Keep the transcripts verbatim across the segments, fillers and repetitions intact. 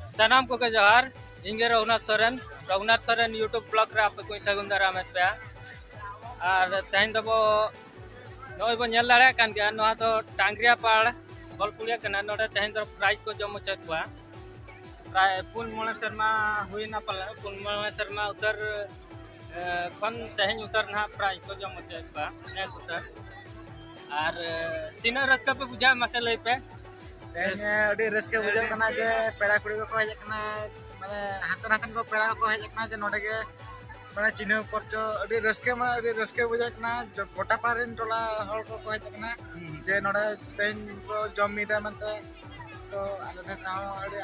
ᱥᱟᱱᱟᱢ ᱠᱚᱜᱮ ᱡᱚᱦᱟᱨ᱾ ᱤᱧ ᱜᱮ ᱨᱚᱜᱷᱩᱱᱟᱛᱷ ᱥᱚᱨᱮᱱ, ᱨᱚᱜᱷᱩᱱᱟᱛᱷ ᱥᱚᱨᱮᱱ YouTube vlog ᱨᱮ ᱟᱯᱮ ᱠᱚᱧ ᱥᱟᱹᱜᱩᱱ ᱫᱟᱨᱟᱢᱮᱫ ᱯᱮᱭᱟ᱾ ᱟᱨ ᱛᱮᱦᱮᱧ ᱫᱚᱵᱚ ᱱᱚᱜᱼᱚᱭ ᱵᱚ ᱧᱮᱞ ᱫᱟᱲᱮᱭᱟᱜ ᱠᱟᱱ ᱜᱮᱭᱟ, ᱱᱚᱣᱟ ᱫᱚ ᱴᱟᱝᱜᱽᱨᱤᱭᱟᱯᱟᱲ ᱵᱚᱞᱯᱩᱲᱤᱭᱟᱹ ᱠᱟᱱᱟ᱾ ᱱᱚᱰᱮ ᱛᱮᱦᱮᱧ ᱫᱚ prize ᱠᱚ ᱡᱚᱢ ᱦᱚᱪᱚᱭᱮᱫ ᱠᱚᱣᱟ᱾ ᱯᱨᱟᱭ ᱯᱩᱱ ᱢᱚᱬᱮ ᱥᱮᱨᱢᱟ ᱦᱩᱭᱱᱟ ᱯᱟᱞᱮ, ᱯᱩᱱ ᱢᱚᱬᱮ ᱥᱮᱨᱢᱟ ᱩᱛᱟᱹᱨ ᱮ, ᱠᱷᱚᱱ ᱛᱮᱦᱮᱧ ᱩᱛᱟᱹᱨ ᱱᱟᱦᱟᱜ prize ᱠᱚ ᱡᱚᱢ ᱦᱚᱪᱚᱭᱮᱫ ᱠᱚᱣᱟ ᱱᱮᱥ ᱩᱛᱟᱹᱨ᱾ ᱟᱨ ᱮ, ᱛᱤᱱᱟᱹᱜ ᱨᱟᱹᱥᱠᱟᱹ ᱯᱮ ᱵᱩᱡᱷᱟᱹᱣᱟ, ᱢᱟᱥᱮ ᱞᱟᱹᱭ ᱯᱮ᱾ ᱛᱮᱦᱮᱧ ᱟᱹᱰᱤ ᱨᱟᱹᱥᱠᱟᱹ ᱵᱩᱡᱷᱟᱹᱜ ᱠᱟᱱᱟ ᱡᱮ ᱯᱮᱲᱟ ᱠᱩᱲᱤ ᱠᱚᱠᱚ ᱦᱮᱡ ᱟᱠᱟᱱᱟ, ᱢᱟᱱᱮ ᱦᱟᱱᱛᱮ ᱱᱟᱛᱮ ᱨᱮᱱ ᱠᱚ ᱯᱮᱲᱟ ᱠᱚᱠᱚ ᱦᱮᱡ ᱟᱠᱟᱱᱟ, ᱡᱮ ᱱᱚᱰᱮ ᱜᱮ ᱢᱟᱱᱮ ᱪᱤᱱᱦᱟᱹᱣ ᱯᱚᱨᱪᱚ ᱟᱹᱰᱤ ᱨᱟᱹᱥᱠᱟᱹ, ᱢᱟᱱᱮ ᱟᱹᱰᱤ ᱨᱟᱹᱥᱠᱟᱹ ᱵᱩᱡᱷᱟᱹᱜ ᱠᱟᱱᱟ᱾ ᱡᱚ-, ᱜᱚᱴᱟ ᱯᱟᱲᱟ ᱨᱮᱱ ᱴᱚᱞᱟ ᱦᱚᱲ ᱠᱚᱠᱚ ᱦᱮᱡ ᱟᱠᱟᱱᱟ, ᱡᱮ ᱱᱚᱰᱮ ᱛᱮᱦᱮᱧ ᱠᱚ ᱡᱚᱢ ᱢᱤᱫᱟ ᱢᱮᱱᱛᱮ᱾ ᱛᱚ ᱟᱞᱮ ᱴᱷᱮᱱ ᱦᱚᱸ ᱟᱹᱰᱤ,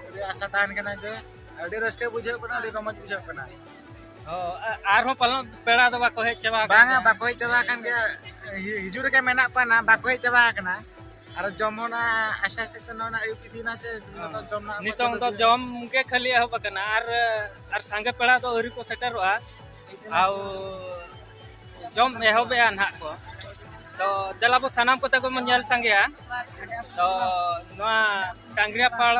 ᱟᱹᱰᱤ ᱟᱥᱟ ᱛᱟᱦᱮᱱ ᱠᱟᱱᱟ ᱡᱮ ᱟᱹᱰᱤ ᱨᱟᱹᱥᱠᱟᱹ ᱵᱩᱡᱷᱟᱹᱜ ᱠᱟᱱᱟ, ᱟᱹᱰᱤ ᱨᱚᱢᱚᱡᱽ ᱵᱩᱡᱷᱟᱹᱜ ᱠᱟᱱᱟ᱾ ᱚ, ᱟ-, ᱟᱨᱦᱚᱸ ᱯᱟᱞᱮᱱ ᱯᱮᱲᱟ ᱫᱚ ᱵᱟᱠᱚ ᱦᱮᱡ ᱪᱟᱵᱟ ᱟᱠᱟᱱ ᱵᱟᱝᱟ, ᱜᱮᱭᱟ? ᱵᱟᱠᱚ ᱦᱮᱡ ᱪᱟᱵᱟ ᱟᱠᱟᱱ ᱜᱮᱭᱟ᱾ ᱦᱤ-, ᱦᱤᱡᱩᱜ ᱨᱮᱜᱮ ᱢᱮᱱᱟᱜ ᱠᱚᱣᱟ ᱱᱟ, ᱵᱟᱠᱚ ᱦᱮᱡ ᱪᱟᱵᱟ ᱟᱠᱟᱱᱟ᱾ ᱟᱨ ᱡᱚᱢ ᱦᱚᱸ ᱱᱟ ᱟᱥᱛᱮ ᱟᱥᱛᱮ ᱛᱮ ᱱᱚᱣᱟ ᱱᱟ ᱟᱹᱭᱩᱵ ᱤᱫᱤᱭᱮᱱᱟ ᱪᱮ, ᱱᱤᱛᱚᱜ ᱡᱚᱢ ᱱᱟ ᱠᱚ ᱱᱤᱛᱚᱝ ᱪᱟᱹᱞᱩ ᱫᱚ ᱤᱫᱤᱭᱮᱱᱟ᱾ ᱡᱚᱢ ᱜᱮ ᱠᱷᱟᱹᱞᱤ ᱮᱦᱚᱵ ᱟᱠᱟᱱᱟ, ᱟᱨ, ᱟᱨ ᱥᱟᱸᱜᱮ ᱯᱮᱲᱟ ᱫᱚ ᱟᱹᱣᱨᱤ ᱠᱚ ᱥᱮᱴᱮᱨᱚᱜᱼᱟ᱾ ᱟᱨ ᱡᱚᱢ ᱮᱦᱚᱵᱮᱜᱼᱟ ᱱᱟᱦᱟᱜ ᱠᱚ᱾ ᱛᱚ ᱫᱮᱞᱟ ᱵᱚ ᱥᱟᱱᱟᱢ ᱠᱚᱛᱮ ᱜᱮᱵᱚᱱ ᱧᱮᱞ ᱥᱟᱸᱜᱮᱭᱟ᱾ ᱛᱚ ᱱᱚᱣᱟ ᱴᱟᱝᱜᱽᱨᱤᱭᱟᱯᱟᱲ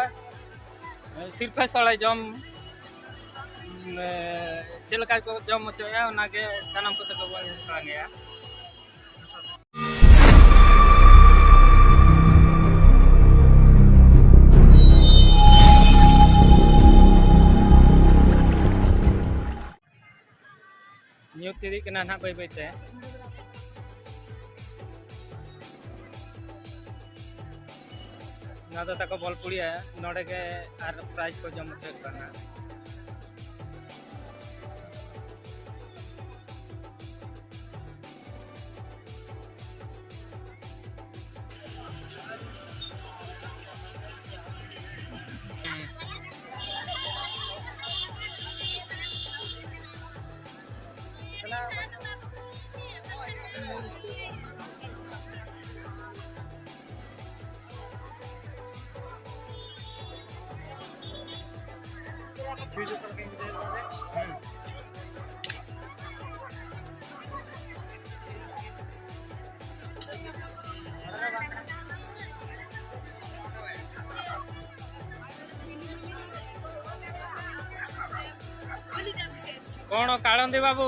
ᱥᱤᱨᱯᱷᱟᱹ ᱥᱚᱲᱮ ᱡᱚᱢ, ᱮ, ᱪᱮᱫ ᱞᱮᱠᱟ ᱠᱚ ᱡᱚᱢ ᱦᱚᱪᱚᱭᱮᱫᱼᱟ, ᱚᱱᱟᱜᱮ ᱥᱟᱱᱟᱢ ᱠᱚᱛᱮ ᱜᱮᱵᱚᱱ ᱧᱮᱞ ᱥᱟᱸᱜᱮᱭᱟ᱾ ᱧᱩᱛ ᱤᱫᱤᱜ ᱠᱟᱱᱟ ᱱᱟᱦᱟᱜ ᱵᱟᱹᱭ ᱵᱟᱹᱭ ᱛᱮ᱾ ᱱᱚᱣᱟ ᱫᱚ ᱛᱟᱠᱚ ᱵᱚᱞᱯᱩᱲᱤᱭᱟᱹ, ᱱᱚᱰᱮ ᱜᱮ ᱟᱨ prize ᱠᱚ ᱡᱚᱢ ᱦᱚᱪᱚᱭᱮᱫ ᱠᱚᱣᱟ ᱱᱟᱦᱟᱜ᱾ କଣ କାଳନ୍ଦୀ ବାବୁ?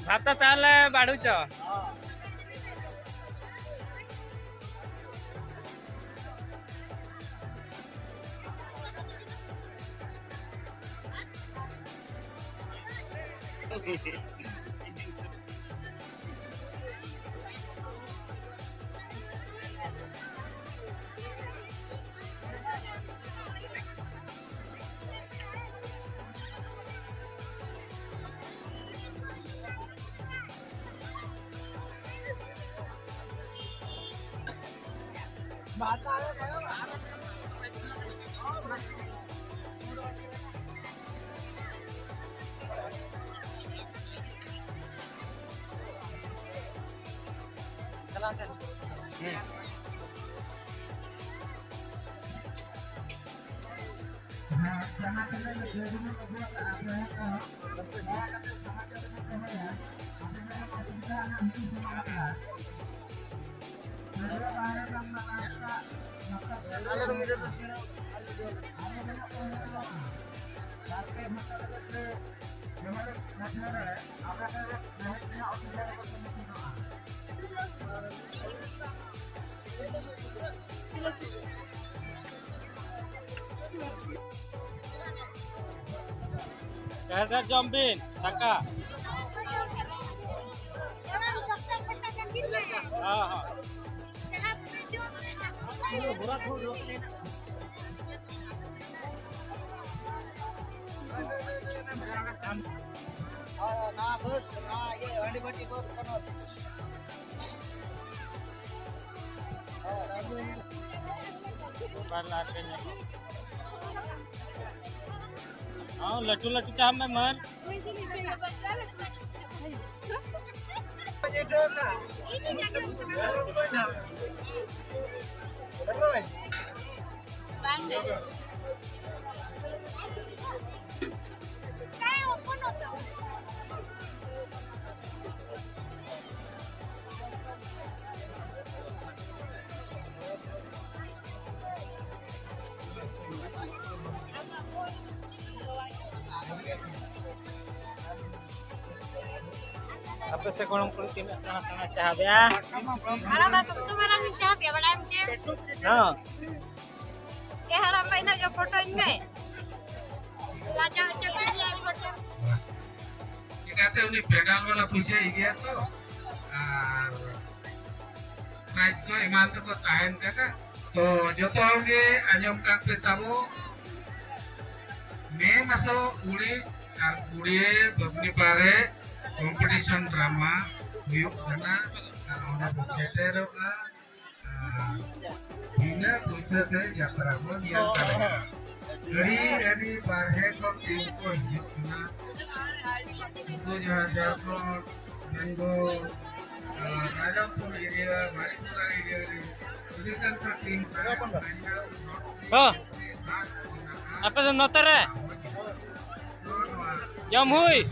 ଭାତ ତାହେଲେ ବାଢୁଛ? ᱰᱷᱮᱨ ᱰᱷᱮᱨ ᱡᱚᱢ ᱵᱤᱱ ᱫᱟᱠᱟ᱾ ᱦᱚᱸ, ᱦᱚᱸ᱾ ᱦᱳᱭ, ᱦᱳᱭ, ᱱᱚᱣᱟ ᱵᱟᱹᱫᱽ, ᱱᱚᱣᱟ ᱤᱭᱟᱹ, ᱦᱟᱺᱰᱤ ᱵᱷᱟᱹᱴᱤ ᱵᱟᱹᱫᱽ ᱠᱟᱱᱟ᱾ ᱦᱳᱭ᱾ ᱵᱟᱨ ᱞᱟᱠᱷ ᱨᱮ ᱧᱟᱢᱚᱜ᱾ ᱦᱚᱸ, ᱞᱟᱹᱴᱩ ᱞᱟᱹᱴᱩ ᱪᱟᱦᱟᱢ ᱢᱮ ᱢᱟᱨ᱾ ᱵᱟᱝ ᱜᱮ᱾ ᱟᱯᱮ ᱥᱮ ᱜᱚᱲᱚᱢ ᱠᱩᱲᱤ ᱛᱤᱱᱟᱹᱜ ᱥᱮᱬᱟ ᱥᱮᱬᱟ ᱪᱟᱦᱟ ᱵᱮᱜᱼᱟ᱾ ᱦᱟᱲᱟᱢ ᱵᱟ ᱥᱚᱠᱛᱚ ᱢᱟᱨᱟᱝ ᱤᱧ ᱪᱟᱦᱟ ᱯᱮᱭᱟ, ᱵᱟᱰᱟᱭᱟᱢ ᱪᱮ? ᱦᱚᱸ᱾ ᱮ ᱦᱟᱲᱟᱢ ᱵᱟ, ᱤᱱᱟᱹᱜ ᱜᱮ ᱯᱷᱳᱴᱳᱧ ᱢᱮ᱾ ᱞᱟᱡᱟᱣ ᱦᱚᱪᱚ ᱠᱮᱫ ᱞᱮᱭᱟᱭ ᱯᱷᱳᱴᱳ᱾ ᱪᱤᱠᱟᱹᱛᱮ ᱩᱱᱤ ᱯᱮᱰᱟᱞ ᱵᱟᱞᱟ ᱯᱩᱭᱥᱟᱹ ᱤᱫᱤᱭᱟ ᱛᱚ, ᱟᱨ ᱯᱨᱟᱭᱤᱡᱽ ᱠᱚ ᱮᱢᱟᱱ ᱛᱮᱠᱚ ᱛᱟᱦᱮᱱ ᱠᱟᱱᱟ᱾ ᱛᱚ ᱡᱚᱛᱚ ᱦᱚᱲ ᱜᱮ ᱟᱸᱡᱚᱢ ᱠᱟᱜ ᱯᱮ ᱛᱟᱵᱚ, ᱢᱮ ᱢᱟᱥᱚ ᱩᱲᱤ ᱟᱨ ᱠᱩᱲᱤᱭᱮ ᱵᱟᱹᱵᱽᱱᱤ ᱯᱟᱨᱮ ᱠᱚᱢᱯᱤᱴᱤᱥᱚᱱ ᱰᱨᱟᱢᱟ ᱦᱩᱭᱩᱜ ᱠᱟᱱᱟ ᱟᱨ ᱚᱸᱰᱮ ᱵᱚ ᱥᱮᱴᱮᱨᱚᱜᱼᱟ᱾ ᱟᱨ ᱵᱤᱱᱟᱹ ᱯᱩᱭᱥᱟᱹ ᱛᱮ ᱡᱟᱛᱨᱟ ᱵᱚ ᱧᱮᱞ ᱫᱟᱲᱮᱭᱟᱜᱼᱟ᱾ ᱟᱹᱰᱤ ᱟᱹᱰᱤ ᱵᱟᱨᱦᱮ ᱠᱷᱚᱱ ᱴᱤᱢ ᱠᱚ ᱦᱤᱡᱩᱜ ᱠᱟᱱᱟ᱾ ᱩᱱᱠᱩ ᱡᱟᱦᱟᱸ ᱡᱷᱟᱲᱠᱷᱚᱸᱰ, ᱵᱮᱝᱜᱚᱞ, ᱟᱨ ᱨᱟᱭᱨᱚᱝᱯᱩᱨ ᱮᱨᱤᱭᱟ, ᱵᱟᱨᱤᱯᱟᱫᱟ ᱮᱨᱤᱭᱟ ᱨᱮ ᱟᱹᱰᱤ ᱜᱟᱱ ᱠᱚ ᱴᱤᱢ ᱠᱟᱱᱟ᱾ ᱦᱚᱸ᱾ ᱟᱯᱮ ᱫᱚ ᱱᱚᱛᱮ ᱨᱮ ᱡᱚᱢ ᱦᱩᱭ᱾